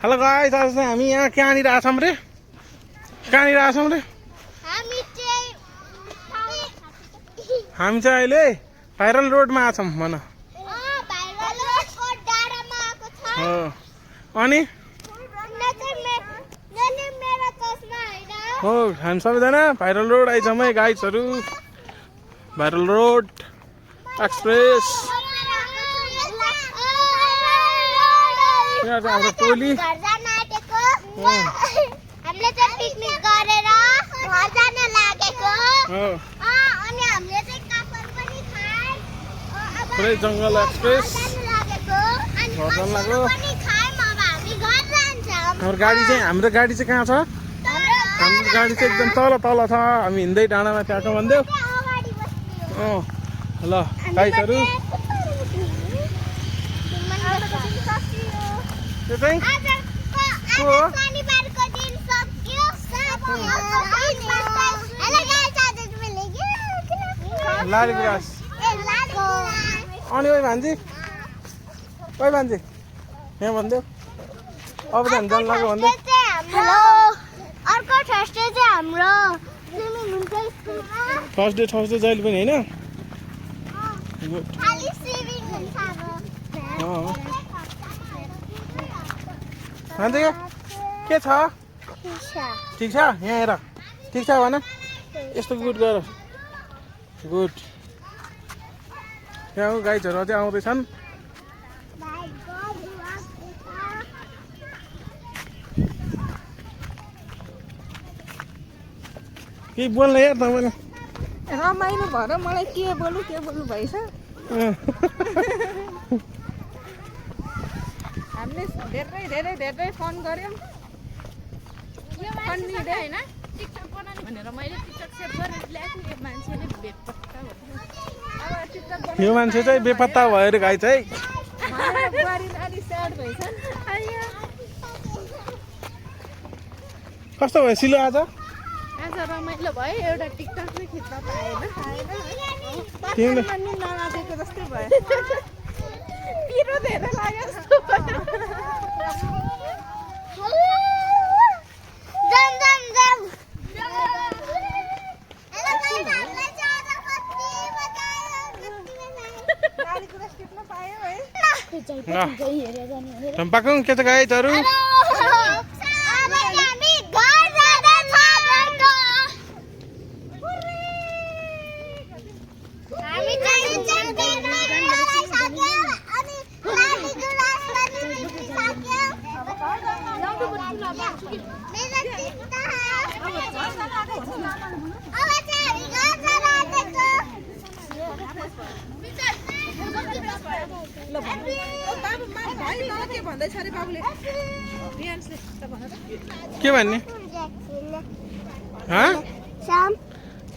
Hello guys, आज चाहिँ हामी यहाँ कहाँनिर आछौँ रे? कहाँनिर आछौँ रे? हामी चाहिँ अहिले भाइरल रोडमा आछौँ भन। अनि हो हामी सबैजना भाइरल रोड आइछौँ है गाइसहरू। भाइरल रोड एक्सप्रेस यहाँ चाहिँ हाम्रो टोली हामीले चाहिँ पिकनिक गरेर घर जान लागेको अनि हामीले चाहिँ काफर पनि खाए पुरै जंगल एक्सप्रेस घर जान लाग्यो पनि खायौँ। अब हामी घर जान्छौँ। हाम्रो गाडी चाहिँ कहाँ छ? हाम्रो गाडी चाहिँ एकदम तल तल छ। हामी हिँड्दै डाँडामा त्यहाँको भन्देऊ। ल गाइसहरू त्यो चाहिँ को हो? शनिबारको दिन सक्यो। हेलो गाइस, आज मैले लाली गुराँस। अनि ओइ भान्जी, ओइ भान्जी यहाँ भन्देऊ। अब त हामी जानु लाग्यो भन्दै। हेलो, अर्को थर्सडे चाहिँ हाम्रो स्विमिङ हुन्छ स्कुलमा। थर्सडे जहिले पनि होइन? खाली स्विमिङ हुन्छ अब। भान्जी के छ? ठिक छ? यहाँ हेर, ठिक छ भन। यस्तो गुड गर, गुड। यहाँ गाइजहरू अझै आउँदैछन्। के बोल्नु यार तपाईँले? रमाइलो भएर मलाई के बोल्नु भएछ। हामीले धेरै फन गऱ्यौँ। यो मान्छे चाहिँ बेपत्ता भयो अरे गाई चाहिँ। कस्तो भयो सिलो आज? आज रमाइलो भयो। एउटा टिकटक चाहिँ खिच्न पाएन। नलागेको जस्तै भयो। पिरो धेरै लाग्यो जस्तो भयो। चम्पाकुङ के छ गाइजहरू? के भन्ने?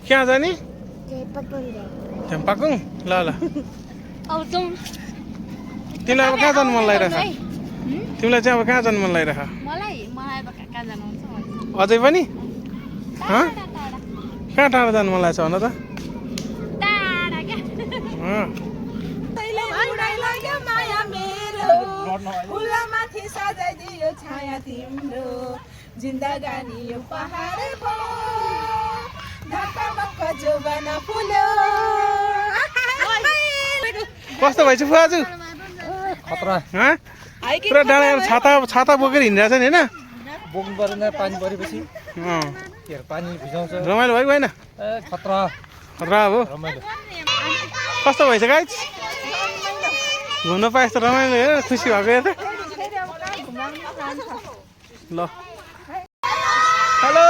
कहाँ जाने? चम्पाकुङ। ल तिमीलाई अब कहाँ जानु मन लागिरहेछ? तिमीलाई चाहिँ अब कहाँ जानु मन लागिरहेछ? अझै पनि? कहाँ टाढा जानु मन लागेछ भन त? जिन्दगानी यो पहाड धक्कामक्क जोबना फुल्यो। कस्तो भएछ फुवाजु? खतरा पुरा डाँडा छाता बोकेर हिँडिरहेछ नि होइन? बोक्नु परेन, पानी परेपछि पानी भिजाउँछ। रमाइलो भयो भएन? खतरा खतरा हो। रमाइलो। कस्तो भएछ गाइज? घुम्न पाएछ त रमाइलो हेर, खुसी भएको हेर त। ल हेलो